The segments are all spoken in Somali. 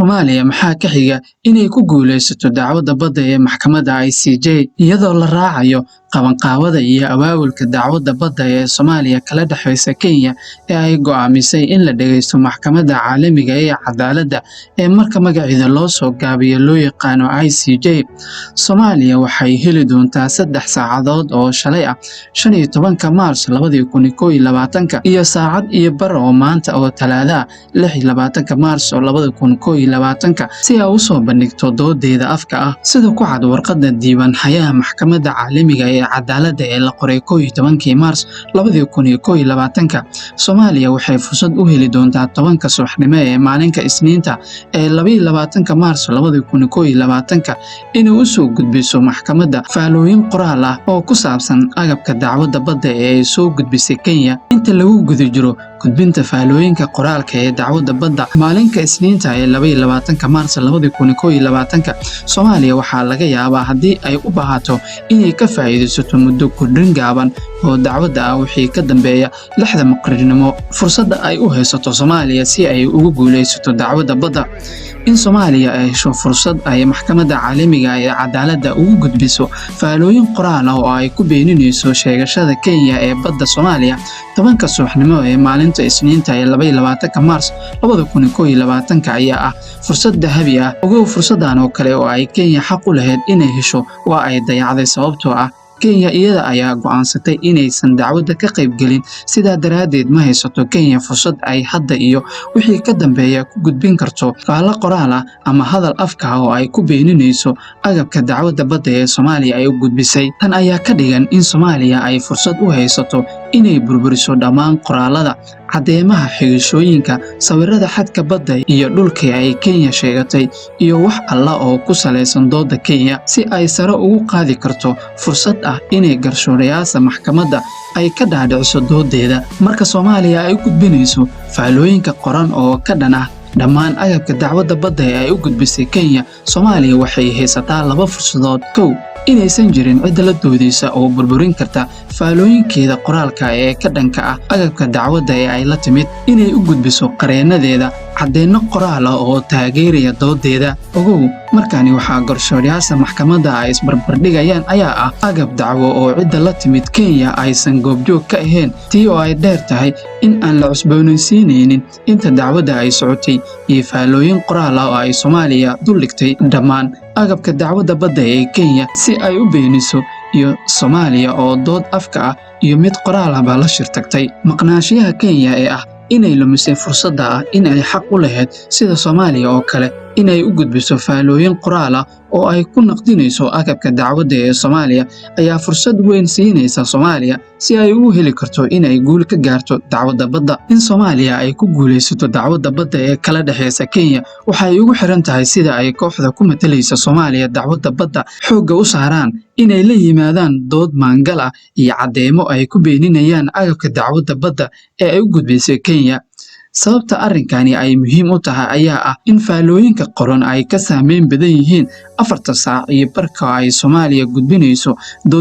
Soomaaliya maxaa ka xiga inay ku guulaysato dacwadda badda ee maxkamadda ICJ, iyadoo la raacayo qabanqaabada iyo abaabulka dacwadda badda ee Soomaaliya kala dhexeysa Kenya ee ay go'aamisay in la dhageysto Maxkamadda Caalamiga ee Cadaaladda ee marka magaceeda loo soo gaabiyo loo yaqaano ICJ? Soomaaliya waxay heli doontaa 3 saacadood oo shalay ah, 15-ka Maars 2021-ka, iyo saacad iyo bar oo maanta oo Talaada ah, 26-ka Maars oo 2021-ka, si ay u soo bandhigto doodeeda afka ah. Sida ku cad warqadda diiwaan hayaha Maxkamadda Caalamiga ee Cadaaladda ee la qoray 11-kii Maars 2021-ka, Soomaaliya waxay fursad u heli doontaa 10-ka subaxnimo ee maalinka Isniinta ee 22-ka Maars 2021-ka inay u soo gudbiso maxkamadda faalooyin qoraal ah oo ku saabsan agabka dacwadda badda ee ay soo gudbisay Kenya. Inta lagu guda jiro gudbinta faalooyinka qoraalka ee dacwadda badda maalinka Isniinta ee 22-ka Maars 2021-ka, Soomaaliya waxaa laga yaabaa, haddii ay u baahato, inay ka faa'iidaysato muddo kordhin gaaban oo dacwadda ah wixii ka dambeeya 6-da maqribnimo. Fursadda ay u haysato Soomaaliya si ay ugu guulaysato dacwadda badda: in Soomaaliya ay hesho fursad ay Maxkamadda Caalamiga ee Cadaaladda ugu gudbiso faalooyin qoraal ah oo ay ku beeninayso sheegashada Kenya ee badda Soomaaliya 10-ka subaxnimo ee maalinta Isniinta ee 22-ka Maars 2021-ka ayaa ah fursad dahabi ah. Ogow, fursaddan oo kale oo ay Kenya xaq u lahayd inay hesho waa ay dayacday, sababtoo ah Kenya iyada ayaa go'aansatay inaysan dacwadda ka qaybgelin. Sidaa daraaddeed, ma haysato Kenya fursad ay hadda iyo wixii ka dambeeya ku gudbin karto faallo qoraal ah ama hadal afka ah oo ay ku beeninayso agabka dacwadda badda ee Soomaaliya ay u gudbisay. Tan ayaa ka dhigan in Soomaaliya ay fursad u haysato inay burburiso dhammaan qoraallada, caddeemaha, xigashooyinka, sawirada xadka badda iyo dhulkii ay Kenya sheegatay iyo wax alla oo ku salaysan doodda Kenya, si ay sare ugu qaadi karto fursad ah inay garsoorayaasha maxkamadda ay ka dhaadhiciso doodeeda. Marka Soomaaliya ay u gudbinayso faalooyinka qoran oo ka dhan ah dhammaan agabka dacwadda badda ee ay u gudbisay Kenya, Soomaaliya waxay haysataa laba fursadood. Kow, inaysan jirin cidda la doodaysa oo burburin karta faalooyinkeeda qoraalka ee ka dhanka ah agabka dacwadda ee ay la timid. Inay u gudbiso qareennadeeda caddeenno qoraal ah oo taageeraya doodeeda. Ogow, markani waxaa garsoorayaasha maxkamadda ay isbarbardhigayaan ayaa ah agab dacwo oo cidda la timid, Kenya, aysan goobjoog ka ahayn, tii oo ay dheer tahay in aan la cusboonaysiinaynin inta dacwadda ay socotay, iyo faalooyin qoraal ah oo ay Soomaaliya duldhigtay dhammaan agabka dacwadda badda ee Kenya si ay u beeniso, iyo Soomaaliya oo dood afka ah iyo mid qoraal ahba la shirtagtay. Maqnaanshiyaha Kenya ee ah inay lumisay fursadda ah in ay xaq u lahayd, sida Soomaaliya oo kale, inay u gudbiso faalooyin qoraal ah oo ay ku naqdinayso agabka dacwadda ee Soomaaliya ayaa fursad weyn siinaysa Soomaaliya si ay ugu heli karto inay guul ka gaarto dacwadda badda. In Soomaaliya ay ku guulaysato dacwadda badda ee kala dhexeysa Kenya waxay ugu xiran tahay sida ay kooxda ku matalaysa Soomaaliya dacwadda badda xoogga u saaraan inay la yimaadaan dood maangal ah iyo caddeemo ay ku beeninayaan agabka dacwadda badda ee ay u gudbisay Kenya. Sababta arrinkani ay muhiim u tahay ayaa ah in faalooyinka qoran ay ka saameyn badan yihiin 4-ta saac iyo barka ay Soomaaliya gudbinayso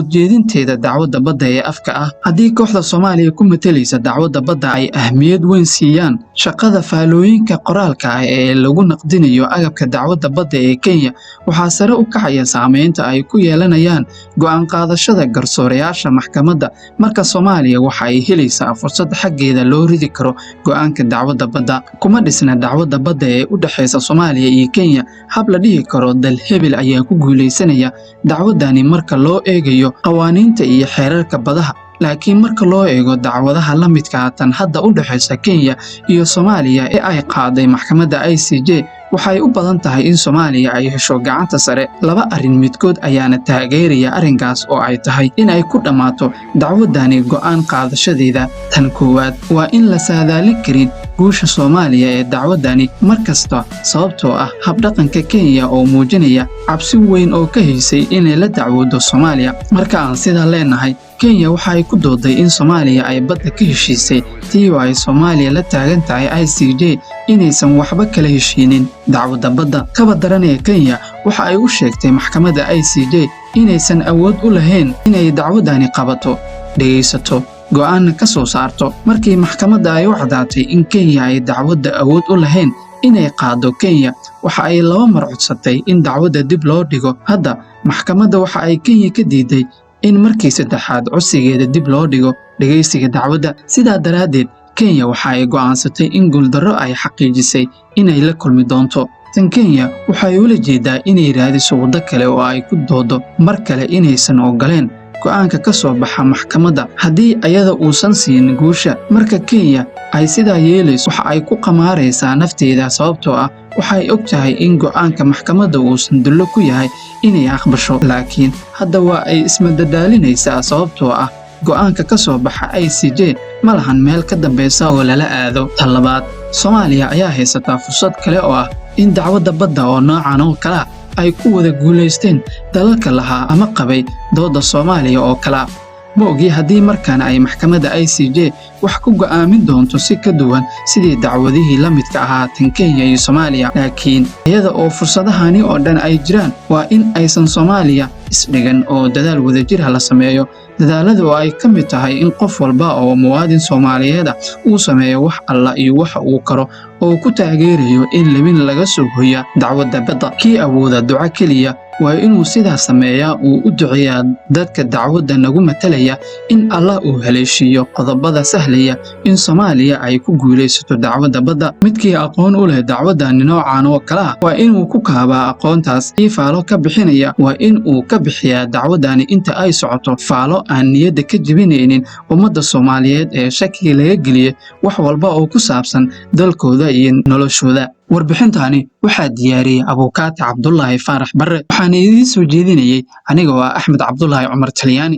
doodjeedinteeda dacwadda badda ee afka ah. Haddii kooxda Soomaaliya ku matalaysa dacwadda badda ay ahmiyad weyn siiyaan shaqada faalooyinka qoraalka ah ee lagu naqdinayo agabka dacwadda badda ee Kenya, waxaa sare u kacaya saameynta ay ku yeelanayaan go'aan qaadashada garsoorayaasha maxkamadda. Marka Soomaaliya waxa ay helaysaa fursad xaggeeda loo ridi karo go'aanka dacwadda badda. Kuma dhisna dacwadda badda ee u dhexeysa Soomaaliya iyo Kenya hab la dhihi karo dal hebel ayaa ku guulaysanaya dacwaddani marka loo eegayo qawaaniinta iyo xeerarka badaha. Laakiin marka loo eego dacwadaha la midka ah tan hadda u dhexeysa Kenya iyo Soomaaliya ee ay qaaday maxkamadda ICJ, waxay u badan tahay in Soomaaliya ay hesho gacanta sare. Laba arrin midkood ayaana taageeraya arrinkaas oo ay tahay in ay ku dhammaato dacwaddani go'aan qaadashadeeda. Tan koowaad waa in la saadaalin karin guusha Soomaaliya ee dacwaddani mar kasta, sababtoo ah habdhaqanka Kenya oo muujinaya cabsi weyn oo ka haysay inay la dacwoodo Soomaaliya. Marka aan sidaa leenahay, Kenya waxa ay ku dooday in Soomaaliya ay badda ka heshiisay, tii oo ay Soomaaliya la taagan tahay ICJ inaysan waxba kala heshiinin dacwadda badda. Kaba daran ee Kenya waxa ay u sheegtay maxkamadda ICJ inaysan awood u lahayn inay dacwaddani qabato, dhegaysato, go'aanna ka soo saarto. Markii maxkamadda ay u caddaatay in Kenya ay dacwadda awood u lahayn Inay qaado Kenya waxa ay laba mar codsatay in dacwadda dib loo dhigo. Hadda maxkamadda waxa ay Kenya ka diiday in markii saddexaad codsigeeda dib loo dhigo dhegaysiga dacwadda. Sidaa daraaddeed, Kenya waxa ay go'aansatay in guuldarro ay xaqiijisay inay la kulmi doonto. Tan Kenya waxay ula jeedaa inay raadiso waddo kale oo ay ku doodo mar kale inaysan ogoleen go'aanka ka soo baxa maxkamadda haddii ayada uusan siin guusha. Marka Kenya ay sidaa yeelayso, waxa ay ku qamaaraysaa nafteeda, sababtoo ah waxay og tahay in go'aanka maxkamadda uusan dullo ku yahay inay aqbasho. Laakiin hadda waa ay ismadadaalinaysaa, sababtoo ah go'aanka ka soo baxa ICJ ma lahan meel ka dambaysa oo lala aado. Tan labaad, Soomaaliya ayaa haysataa fursad kale oo ah in dacwadda badda oo noocan oo kale ah ay ku wada guulaysteen dalalka lahaa ama qabay doodda Soomaaliya oo kala. Ma ogi haddii markaana ay maxkamadda ICJ wax ku go'aamin doonto si ka duwan sidii dacwadihii la midka ahaa tan Kenya iyo Soomaaliya. Laakiin iyada oo fursadahani oo dhan ay jiraan, waa in aysan Soomaaliya isdhigan oo dadaal wadajir ah la sameeyo, dadaalada oo ay ka mid tahay in qof walba oo muwaadin Soomaaliyeed ah uu sameeyo wax alla iyo waxa uu karo oo ku taageerayo in lebin laga soo hoya dacwadda badda. Kii awooda duco keliya waa inuu sidaa sameeyaa, uu u duceeyaa dadka dacwadda nagu matalaya in Allah uu haleeshiiyo qodobada sahlaya in Soomaaliya ay ku guulaysato dacwadda badda. Midkii aqoon u leh dacwaddani noocan oo kale ah waa inuu ku kaabaa aqoontaas. Kii faalo ka bixinaya waa in uu ka bixiyaa dacwaddani inta ay socoto faalo aan niyadda ka jebinaynin ummadda Soomaaliyeed ee shakiga laga geliyey wax walba oo ku saabsan dalkooda iyo noloshooda. Warbixintani waxaa diyaariyey Abukaati Cabdulaahi Faarax Barre, waxaana idiin soo jeedinayey aniga oo ah Axmed Cabdulaahi Cumar Talyaani.